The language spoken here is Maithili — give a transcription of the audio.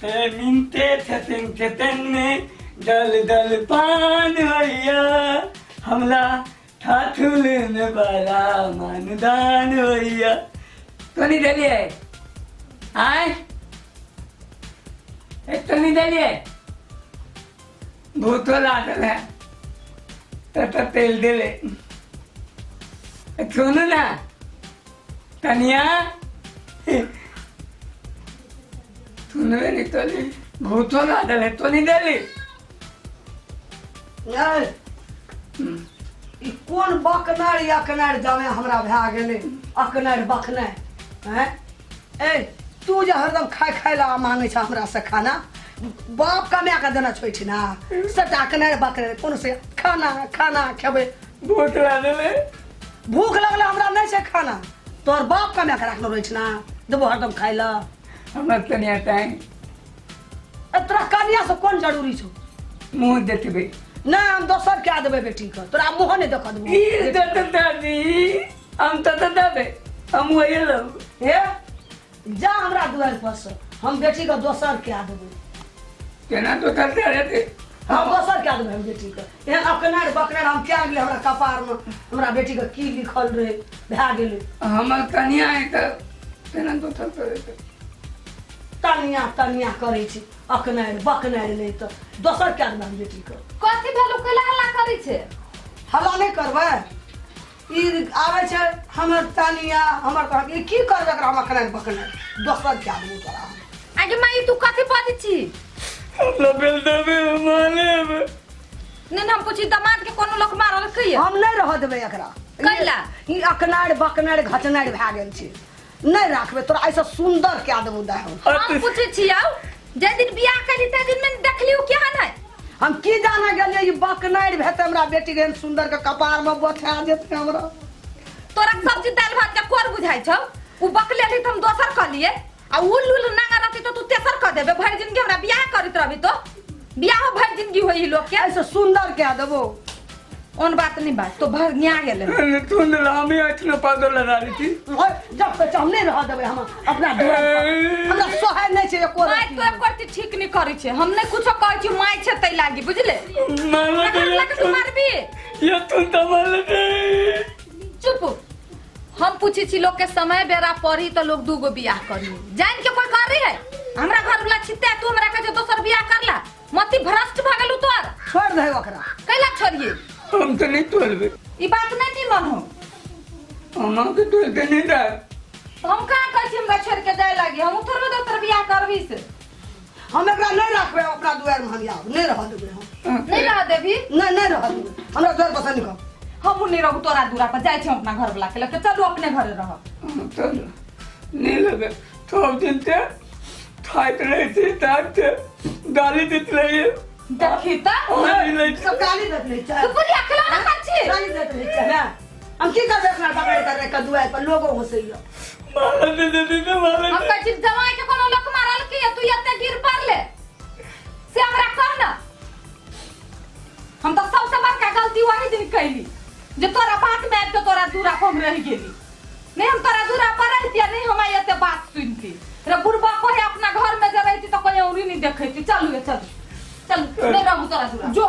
से मिनते छथिन खेतन में दल दल पान होइया हमला ठाठुल में बड़ा मानदान होइया। तो नहीं देलिए आय एक तो नहीं देलिए भूतो लागल है तो तेल देले। सुनू ना तनिया सुनबे नहीं तो भूतो लागल है तो नहीं देली। नहीं ई कोन बकनार अकनार जामे हमरा भए गेलै अकनार बकनार हैं। ए तू जे हरदम खाय खाय ला मांगे छ हमरा से खाना बाप कमा के देना छोइ छी ना सबटा अकनार बकनार कोन से खाना खाना खेबै। भूख लागल है। भूख लगल हमरा नहीं छै खाना तोर बाप कमा के राखने रहै छै ना देबो हरदम खाय ला। हमर कनिया ताई ए तोरा कनिया से कोन जरूरी छौ? मुंह देखबे नहीं हम दोसर क्या देबै बेटी के तोरा मुंह नहीं देख देबो। ई दत दादी हम त त देबे हम वही लब। हे जा हमरा दुआर पर से हम बेटी के दोसर क्या देबै। केना दोसर क्या देते? हम दोसर क्या देबै हम बेटी के। एहन अकनार बकनार हम क्या गेलै हमरा कपार में हमरा बेटी के की लिखल रहे भए गेलै। हमर कनिया है त केना दोसर करे? तनिया तनिया करै छी अकनार बकनार नहीं त दोसर क्या देबै हम बेटी के। कथी भेलो कैला हल्ला करै छै? हल्ला नहीं करबै ई आबै छै हमर तनिया हमर कहक ई की करबै एकरा हम अकनार बकनार दोसर क्या देबौ तोरा हम। आगे माई तू कथी बजै छी? हमरा बेल देबे माने नहीं हम पूछी दामाद के कोनो लोक मारल कहिया? हम नहीं रह देबै एकरा। कैला? ई अकनार बकनार घचनार भए गेल छै नहीं राखबै तोरा ऐसा सुंदर क्या देबौ दाय हम। हम पूछै छी आउ जे दिन बियाह करी ते दिन में देखलियो केहन है? हम की जाने गेलियै ई बकनार भेतै हमरा बेटी के एहन सुंदर के कपार में बैठा जेतै हमरा। तोरा सब्जी दाल भात के कोर बुझाइ छौ? उ बकले रही त हम दोसर कहलिए आ उ लुल नांगा रहती त तू तेसर कह देबे। भरि जिंदगी हमरा बियाह करैत रहबी तो बियाह भरि जिंदगी होई लोग के। ऐसे सुंदर क्या देबो? ओन बात नहीं बात तो भर न्या गेले। तू रामी इतना पागल लगा रही थी। ओए, जब तक हम नहीं रह देबै हम अपना दुआर पर। हमरा सोहाय नहीं छै एको माय रत्ती। तो एक करती ठीक नहीं करै छै हम नहीं कुछो कहै छी my छै तै लागी बुझले। मारल तखन लगे तू मारबी। ये तू तो मारल दे। चुप। हम पूछै छी लोग के समय बेरा पड़ी तो लोग दूगो बियाह करी जान के कोई कर रही है? हमरा घर वाला छिते तू हमरा कहे दोसर बियाह करला मति भ्रष्ट भ गेलू तोर। छोड़ दे ओकरा। कैला छोड़िए? हम तो नहीं तोड़बे। ई बात नहीं निमन हो। हम के तोड़ते नहीं जाए। हम कहाँ कहै छी हमरा छोड़ के जाए लागी हम थोड़बे दोसर बियाह करबी से। हम एकरा नहीं राखबे अपना दुआर में हम आब नहीं रह देबे हम। नहीं रह देबी? नहीं नहीं रह देबे हमरा दुआर पसंद नहीं कर। हम नहीं रहू तोरा दूरा पर जाय छी अपना घर वाला के लके चलू अपने घर रह। चलू नहीं लगे सब दिन ते खाइत रहे छी ताकते गाली देत रहिए। देखी त सब गाली देत रहे छै। तू बुढ़िया खिलौना खाइ छी? गाली देत रहे छै ना। हम की करबै अपना पकड़ कर के दुआर पर लोगो हंसैया। मारल दे दे दे मारल हम कहै छी जमाई के कोनो लोक मारल की तू एते गिर पड़ले से हमरा कह ना। हम तो सबसे बड़का गलती वही दिन कैली जे तोरा बात में आबि के तोरा दूरा पर हम रहि गेली। नहीं हम तोरा दूरा पर रहती नहीं हम एते बात सुनती। रे बुढ़बा कोहे अपना घर में जे रहती तो कोई औरी नहीं देखैती। चलू ये चलू चलू नहीं रहू तोरा दूरा। जो